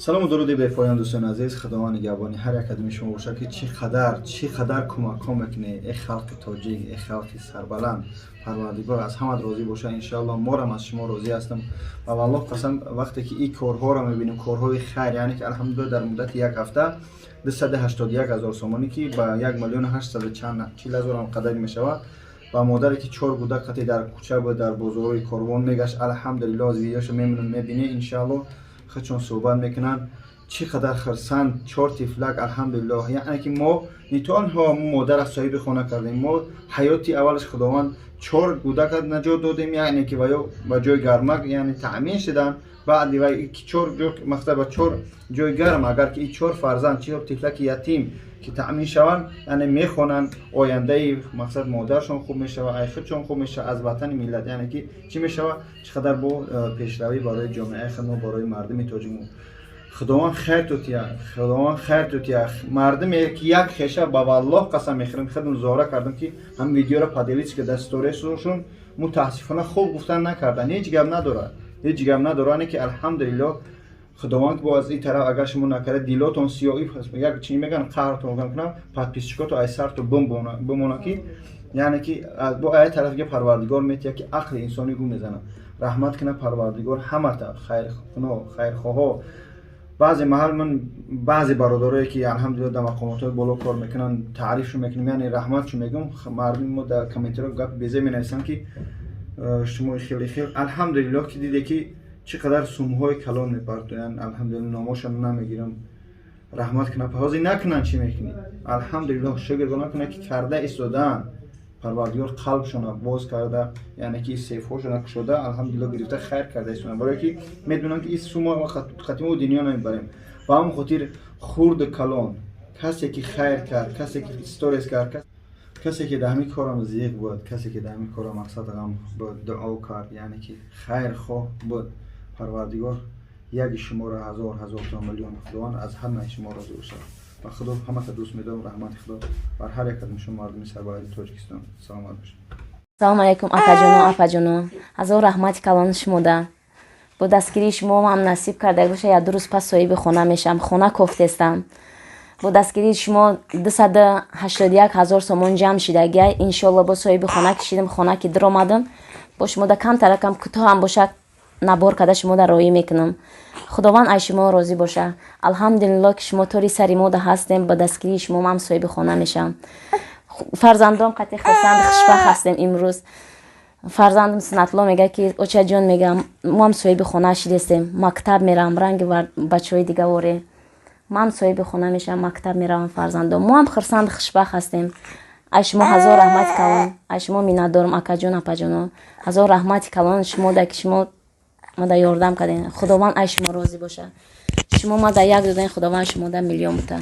Салому дуруди бепоён, дӯстони азиз. Худованд нигаҳбони ҳар як қадами шумо бошад, ки чӣ қадар, чӣ қадар кӯмакҳо мекунед. Э халқи тоҷик, э халқи сарбаланд, Парвардигор аз ҳамат розӣ бошад. Иншоалло, морам аз шумо розӣ ҳастам. Ва валлоҳ қасам, вақте ки ин корҳоро мебинем, корҳои хайр, яъне ки алҳамдулилла, дар муддати як ҳафта 281 000 сомонӣ, ки ба 1 800 чанд 40 000 ҳам қадари мешавад, ва модаре ки чор гудак қати дар кӯча буд, дар бозорҳои Корвон мегашт, алҳамдулилло, аз видеошо мебинед, иншоалло, худшон суҳбат мекунанд, чӣ қадар хирсанд, чор тифлак, алҳамдулиллоҳ. Яъне ки мо не танҳо модарро соҳиби хона кардем, мо ҳаёти аввалаш, Худованд, чор гудака наҷот додем, яъне ки ваё ба ҷои гармак, яъне таъмин шуданд. Баъди вай чор мақсад ба чор ҷои гарм, агар ки и чор фарзанд, чор тифлаки ятим ки таъмин шаванд, яъне мехонанд, ояндаи мақсад модаршон хуб мешавад, ай худшон хуб мешавад, аз ватани миллат, яъне ки чӣ мешавад, чӣ қадар бо пешравӣ барои ҷомеаи худ мо, барои мардуми тоҷик. Худованд хайр тутия, Худованд хайр тутия. Мардуме ки як хеша, ба валлоҳ қасам мехӯрем, худм зора кардам, ки ҳам видеоро поделиться ки дар сторисшон. Мутаассифона, хуб гуфтан накардан, ҳеҷ гап надорад, ҳеҷ гап надорад. Ане ки алҳамдулиллоҳ, Худованд бо аз ин тараф, агар шумо накарда, дилотон сиёҳӣ, як чи мегӯянд, қаҳртон кунам, подписчикото ай сарту бимона, ки яъне ки бо ай тараф ге Парвардигор метия, ки ақли инсони гум мезанад. Раҳмат кунад Парвардигор ҳамата хайрхуно, хайрхоҳо. Баъзе маҳал ман баъзе бародарое ки алҳамдулилла дар мақомотҳои боло кор мекунанд, таърифшо мекунем, яъне раҳматшо мегӯм. Мардуми мо дар комментариҳо гапи безе менависанд, ки шумо хеле хел. Алҳамдулиллоҳ, ки диде, ки чӣ қадар сумҳои калон мепартоянд. Алҳамдулилла, номошон намегирам. Раҳмат кунад. Ҳозир накунанд, чӣ мекунӣ? Алҳамдулиллоҳ, шукр накунад, ки карда истодаанд. Парвардигор қалбшона боз карда, яъне ки сейфҳошона кушода, алҳамдулилло, гирифта хайр карда истодаанд, барое ки медонанд, ки ин сума хатимо дунё намебарем. Ба ҳамон хотир, хурду калон, касе ки хайр кард, касе ки сторис кард, касе ки дар ҳамин корам зиқ буд, касе ки дар ҳамин кора мақсад ғам буд, дуо кард, яъне ки хайрхоҳ буд, Парвардигор яки шуморо ҳазор ҳазор то миллион, Худованд аз ҳамаи шумо розӣ бошад. Ва Худо ҳамата дӯст медорам. Раҳмати Худо бар ҳар як аз шумо, мардуми сарбаланди Тоҷикистон. Саломат бошед. Салому алайкум, акаҷоно, апаҷоно. Ҳазор раҳмати калон шумода. Бо дастгирии шумо ҳам насиб карда боша, як ду рӯз пас соҳиби хона мешавам. Хона кофтестам. Бо дастгирии шумо 281 000 сомон ҷамъ шидагия. Иншолло, бо соҳиби хона кишидам, хона ки диромадам, бо шумода камтаракам кӯтоҳам бошад, набор карда шумода роӣ мекунам. Худованд аз шумо розӣ боша. Алҳамдулилло, ки шумо тори сари мода ҳастем. Ба дастгирии шумо ман соҳиби хона мешавам. Фарзандом қати хурсанд, хушбахт ҳастем. Имрӯз фарзандам Суннатло мега, ки очаҷон, мегам, моам соҳиби хона шидестем, мактаб меравам, ранги бачаҳои дига воре ман соҳиби хона мешавам, мактаб меравам. Фарзандом моам хурсанд, хушбахт ҳастем. Аз шумо ҳазор раҳмати калон, аз шумо миннатдорам, акаҷон, апаҷоно. Ҳазор раҳмати калон шумода, ки шумо мада ёрдам кардем. Худованд аз шумо розӣ боша. Шумо мада як додем, Худованд шумода миллион бута.